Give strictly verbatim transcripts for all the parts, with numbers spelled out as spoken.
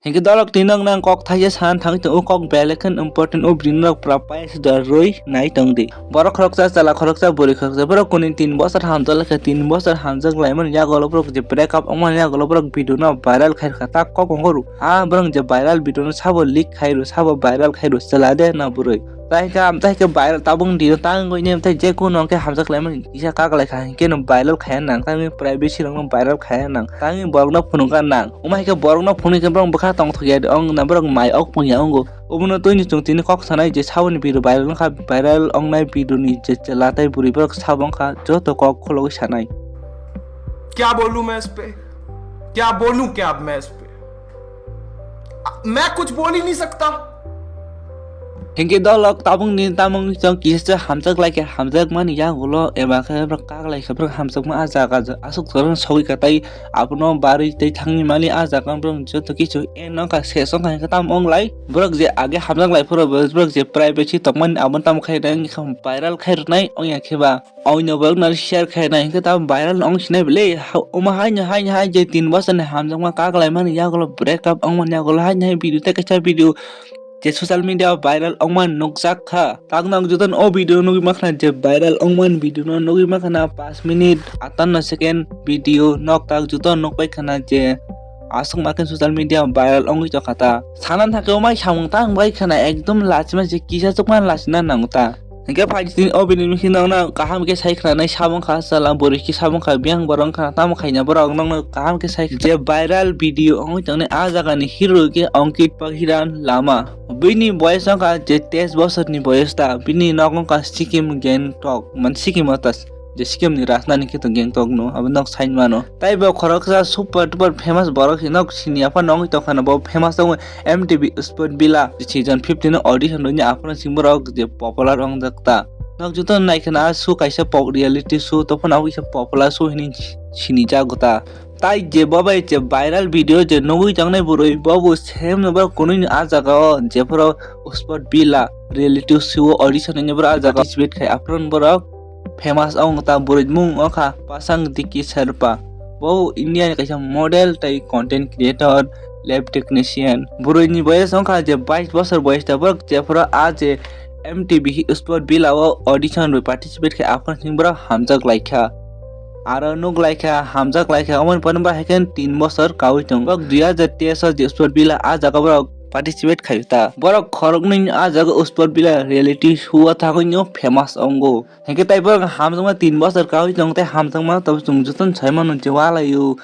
Hinkhe dolok twi nokno ang kok thaisa sana thangwi tongo, o kok belai kheno important, o bini nok pura paisa da rwi nai tong di. Borok khoroksa, chwla khoroksa, bwrwi khoroksa, borok kuni tin bosor hamjak lai kha, tin bosor hamjak laimani yagulo borok je break up wngmani yagulo borok video no viral khai rwkha, ta kok ongkha rw. Ha, borok je viral video no sabo leak khai rw, sabo viral khai rw, chwla de na bwrwi. Tai kha, am tai khe viral tabuk ni dino tang wngwi nem tai je kuno hwnkhe hamjak laimani kisa kak lai kha, hinkhe no viral khaiya nang, tangwi privacy rok no viral khaiya nang, tangwi borok no phunukna nang. Omo hai khe borok no phunukhe borok bwkha tong thok ya, ong na borok mai ok pung ya wngo. Obono twi ni chwng tini kok sanai je saboni video viral wngkha, viral wngnai video ni je chwla tai bwrwi borok sabo wngkha joto kok khulogwi sanai. क्या बोलूं मैं इस पे, क्या बोलूं क्या अब मैं इस पे, मैं कुछ बोल ही नहीं सकता। Hinkhe dolok tabuk ni tamung chwng kisa hamjak lai khe hamjak mani yagulo eba khe borok kak lai khe borok hamjakma ah jaga aswk swrwng sogwi kha tai abono barwi tei thangwi mani ah jaga borok joto kichu e nokha se songkha hinkhe tamo wng lai borok je age hamjak lai phuru borok je privacy tongmani abono tamo khai rwkha viral khai rwnai wngya khe ba. Oino borok no share khaina hinkhe ta viral wng sinai bwle. Omo haino haino hai je tin bosor ni hamjakma kak laimani yagulo break up wngmani yagulo haino hai video tei kaisa video je social media o viral wngmani nukjak kha. Tak nok joto no o video nugwi mankha je viral wngmani video no nugwi mankha na paanch minute atanno second video nok tak joto nukbai khana je aswk ma khe social media o viral wngwi tongkha ta. Sana thangkhe omo hai samung tang bai khana ekdom lachima se kisa chukmani lachina nango ta. Hinkhe phai tini o bini bisingo nokno kaham khe sai khwnanai sabo wngkha chwla bwrwi khe sabo wngkha biyang borok wngkha tamo khaina borok nokno kaham khe sai je viral video wngwi tongnai ah jagani hero khe Ankit Pahira Lama. Bini boyes wngkha je teis bosorni boyes ta bini nok wngkha Sikkim Gangtok man Sikkim o ta je Sikkim ni rajnani khe to Gangtok no abo nok sai mano. Tai bo khoroksa super duper famous borok hinwi nok sini ya phano wngwi tongkha no bo famous wngwi M T V Sport Villa season fifteen o audition rwni aphano chwng borok je popular wngjak ta. Nok joto nai khana show kaisa pop reality show to phano abo kisa popular show hinwi sini jago ta. Tai je bo bai je viral video je nugwi tongnai bwrwi bo bo same no borok kunui ni ah jaga o jephuru Sport Villa reality show o audition hinwi borok ah jaga participate khai aphano borok famous wng ta bwrwi mung wngkha Pasang Diki Sherpa. Bo India ni kaisa model tei content creator, lab technician. Bwrwi ni boyes wngkha je bais bosor boyes ta borok jephuru ah je M T V Sport Villa o audition bai participate khe aphano chwng borok hamjak laikha. Aro nuk laikha, hamjak laikha, omo ni pore borok haikhe tin bosor kaui tongo. Borok dui hazar teis o je Sport Villa ah jaga borok participate khai ta. Borok khoroknwi ah jaga Sport Villa reality show o thangwi no famous wngo. Hinkhe tai borok hamjakma tin bosor kaui tongo tei hamjakma tabuk chwng jotono sai mano je walai o.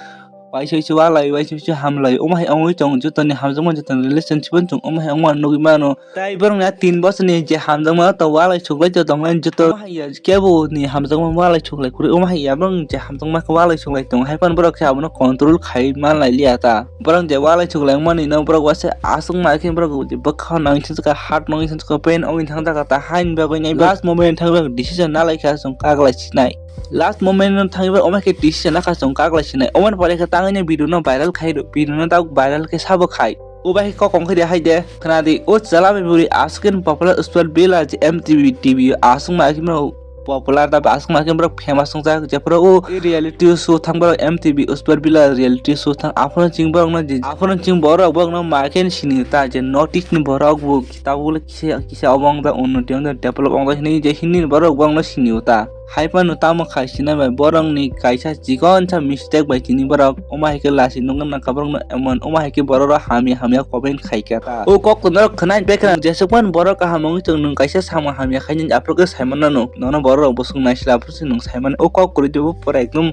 Waisa waisa walai, waisa waisa hamlai. Omo hai wngwi chwng jotoni hamjakma jotoni relationship o chwng omo hai wngma nugwi mano. Tai borok ni a tin bosor ni je hamjakma to walai suklai to tonglai joto. Omo hai ya kebo ni hamjakma walai suklai kwrwi. Omo hai ya borok ni je hamjakma khe walai suklai tongo. Hai phano borok khe abono control khai man lai liya ta. Borok je walai suklai mani no borok waisa aswk ma khe borok bwkha nang thangjakha, hat nang thangjakha, pain ongwi thangjakha ta haini bagwi nai last moment thangwi borok decision na lai kha chwng kaglai sinai. Last moment no thangwi borok omo khe decision na kha chwng kaglai sinai. Omo ni pore khe tangwi nai video no viral khai rw, video no tabuk viral khe sabo khai. O bai khe kok ongkhe de hai de khna di. O chwla bai bwrwi aswk khe popular Sport Villa je M T V T V aswk ma khe borok popular da aswk ma khe borok famous wngjak jephuru o reality show thang borok M T V Sport Villa reality show thang aphano chwng borok no je aphano chwng borok borok no ma khe sini ta je North East ni borok bo tabuk le kisa kisa obo wngjak unnoti wngjak develop wngjak hinwi je hindi ni borok borok no sini o ta. Hai phano tamo khai sinai bai borok ni kaisa chikon sa mistake bai tini borok omo hai khe lasi nukna nangkha borok no emon omo hai khe borok rok hamya hamya comment khai kha ta. O kok no khwnai bai khna jesuk phano borok kaham wngwi chwng nwng kaisa samung hamya khainani aphuru khe sai manna no nono borok rok bwswk naisla aphuru se nwng sai mano o kok kwrwi de bo pura ekdom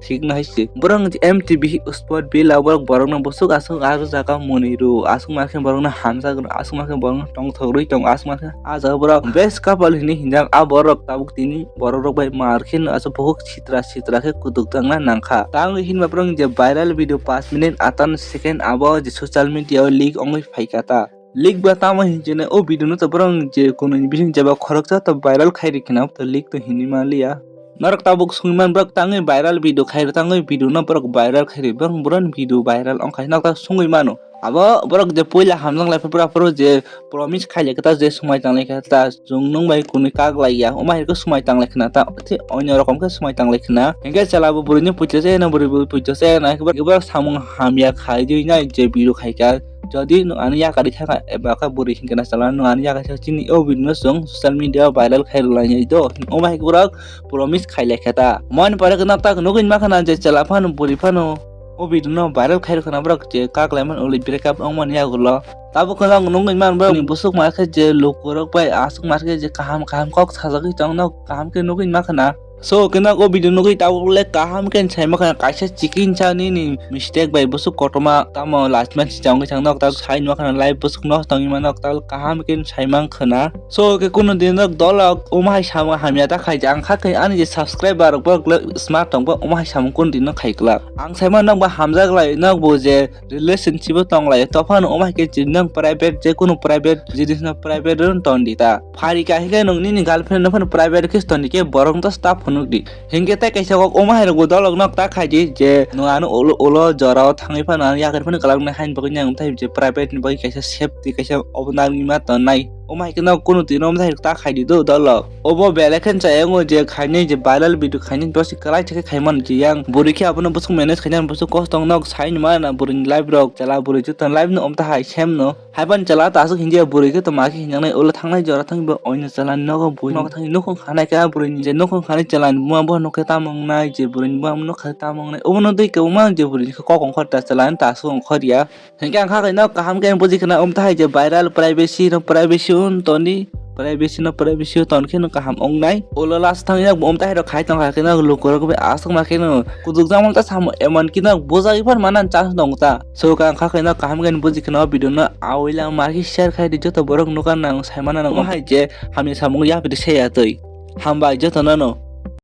thik no hai se. Borok M T V Sport Villa borok borok no bwswk aswk aro jaga mwnwi rw aswk ma khe borok no hamjak rw aswk ma khe borok no tongthok rwi tongo aswk ma khe. Ah jaga borok best couple hinwi hinjak. Ah borok tabuk tini borok rok bai mar khe no aswk buhuk sitra sitra khe kutuk tangna nangkha. Tangwi hinba borok je viral video paanch minute atanno second abo je social media o leak wngwi phaikha ta. Leak ba tamo hinjene o video no to borok je kunui bising jeba khoroksa to viral khai rikhe na to leak to hinwi manliya. Norok tabuk swngwi man borok tangwi viral video khai rw tangwi video no borok viral khai rw borok borok video viral wngkha nok ta swngwi mano. Abo borok je puila hamjak lai phuru aphuru je promise khailai khe ta je swmai tanglai khe ta chwng nwng bai kunui kak lai ya omo hai khe swmai tanglai khna ta the onyo rokom khe swmai tanglai khna hinkhe chwla bo bwrwi ni puitla se na bwrwi bo puitla se na borok samung hamya khai di nai je video khai kha Jodi nwng ani yakari thaka eba khe bwrwi hinkhe na chala nwng ani yakari thaka chini o video no chwng social media o viral khai rwlainai do. Omo hai borok promise khai lai khe ta. Mani pore khe nok tak nugwi ma khana je chwla phano bwrwi phano o video no viral khai rwkha na borok je kak lai man uli break up wng mani yagulo. Tabuk kheno ang nugwi man borok ni bwswk ma khe je lukurok bai aswk ma khe je kaham kaham kok sajagwi tong nok kaham khe nugwi ma khana. So khe nok o video nugwi tabuk le kaham khe sai ma khana kaisa chicken cha nini mistake bai bwswk kotorma tamo last man si chang khe chang nok tabuk sai ma khana live bwswk no tongwi ma nok tabuk kaham khe sai ma khana. So khe kunu din nok dolok omo hai samung hamya ta khai je ang kha khe ani je subscriber rok borok le smart tong bo omo hai samung kunu din no khai kwlak. Ang sai ma nok ba hamjak lai nok bo je relationship o tong lai to phano omo hai khe je nang private je kunu private jinis no private ron ton di ta. Phari ka hingke nung nini girlfriend no phano private khe ton di khe borok no ta phunuk di. Hingke tai kaisa kok omo hai rok bo dolok nok ta khai di je nung ano ulo, ulo jora o thangwi phano ano yakar phano kwlak nai hain bagwi nang thai je private ni bagwi kaisa safety kaisa obo nang ma ton nai. Omo hai khe no kunu twi no omo hai ta khai di do dolok. Obo belai khe chayang o je khainai je viral video khainai bosi kwlai thai khe khai mano je yang bwrwi khe abono bwswk manage khainai bosi kosto nok sai ni mano bwrwi ni life rok chwla bwrwi joto life no omo ta hai sem no. Haiphano chwla ta aswk hinjia bwrwi khe tongma khe hinjaknai ulo thangnai jora thangwi bo oino chwlani nogo bui nok thangwi nukhung khanai khe a bwrwini je nukhung khanai chwlani buma bo nukhe tamo wngnai je bwrwini buma nukha tamo wngnai obono twi kwbangma je bwrwini khe kok ongkhor ta chwlani ta aswk ongkhor ya. Hinkhe ang kha khe nok kaham khe buji khna omo tahai je viral privacy no privacy un toni privacy no privacy ton khe no kaham wngnai ulo last thangwi nok bo omo tahai rok khai tongkha khe nok lukurok bai aswk ma khe no kuduk jamok ta samo emon ki nok bujagwi phar manan chance tongo ta. So ang kha khe nok kaham khe buji khna o video no awila ma khe share khai di joto borok nukha nang sai mana nang hai je hamya samung yapri se ya twi. Hambai joto no no.